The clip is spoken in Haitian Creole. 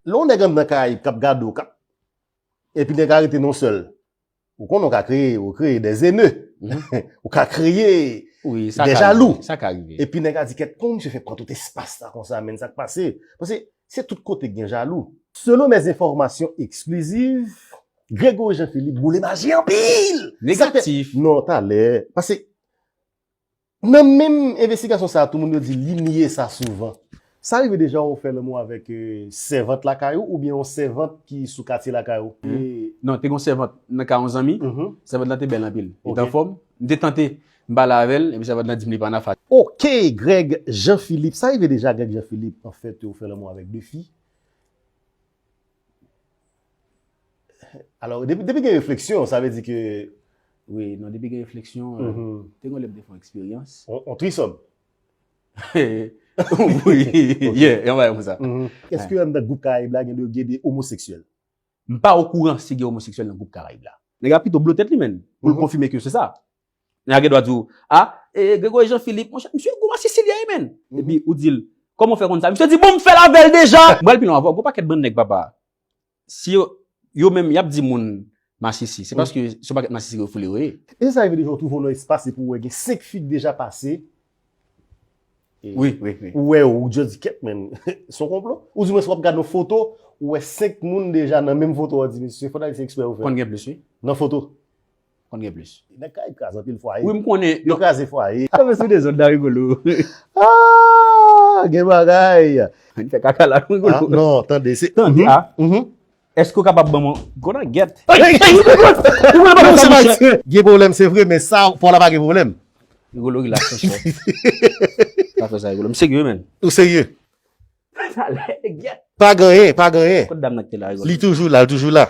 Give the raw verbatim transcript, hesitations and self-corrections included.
Lè yon nèg anndan Karayib k ap gade w, k ap, epi nèg la rete nan yon sèl, ou konnen w ka kreye, ou kreye des haineux. Ou ka kreye des jaloux. Epi nèg la di, kèt, kòman misye fè pran tout espas la konsa, menn, sa k pase? Paske se tout kote k gen jalou. Selon mes informations exclusives, Gregory Jean Philippe boule maji anpil. Negatif. Non, talè. Paske nan menm envestigasyon sa a, tout moun yo di li niye sa souvan. Sa rive deja ou fè lanmou avèk, euh, sèvant lakay ou, oubyen yon sèvant ki sou katye lakay ou? Non, te gen yon sèvant nan kay yon zanmi. Sèvant lan te bèl anpil. Li te anfòm. M te tante, m pale avè l, epi sèvant lan di m li pa nan faz. Ok, Greg Jean Philippe. Sa rive deja, Greg Jean Philippe, anfèt, ou fè lanmou avèk de fi? Alò, depi, depi gen refleksyon, sa vle di ke... Wi, non, depi gen refleksyon, euh, te gen lè m te fè yon eksperyans. On, on threesome? Wi, yeah, yon bagay konsa. Èske anndan gwoup Karayib la gen de, gen de omoseksyèl? M pa okouran si gen omoseksyèl nan gwoup Karayib la. Nèg la pito blo tèt li, menn, pou l konfime ke se sa. Nèg la gen dwa di w, a, e, Gregory Jean Philippe, monchè, misye gwo masisi li ye, menn. Epi ou di l, kòman w fè konn sa? Misye di, bon, m fè l avè l deja. M pral pi lwen avè w, gon pakèt bann nèg, papa. Si yo, yo menm, y ap di moun masisi, se paske se yon pakèt masisi yo foule yo ye. E sa rive deja w twouve w nan espas epi w wè gen senk fi k deja pase. Wi, wi, wi. Ou wè, ou just di, kèt, menn, se yon konplo? Ou di mwen, si w ap gade yon foto, ou wè senk moun deja nan menm foto a, di, mesye, fò w ta di se ekspre ou fè. Konn gen plis, wi. Nan foto. Konn gen plis. Nèg Karayib kraze anpil fwaye. Wi, m konnen. Yo kraze fwaye. Sa fè sou dezòd la, Rigolo. Ah, gen bagay. Ann fè kaka la, Rigolo. Ah, non, tande, se... Tande, ah. Èske w kapab ban mwen gonna get? Gen pwoblèm, se vre, men sa, pou la pa gen pwoblèm. Rigolo, relax, monchè. Pa fè sa, Rigolo. M serye, menn. Ou serye? Talè, get. Pa genyen, pa genyen. Kot dam nan ki te la, Rigolo? Li toujou la, li toujou la.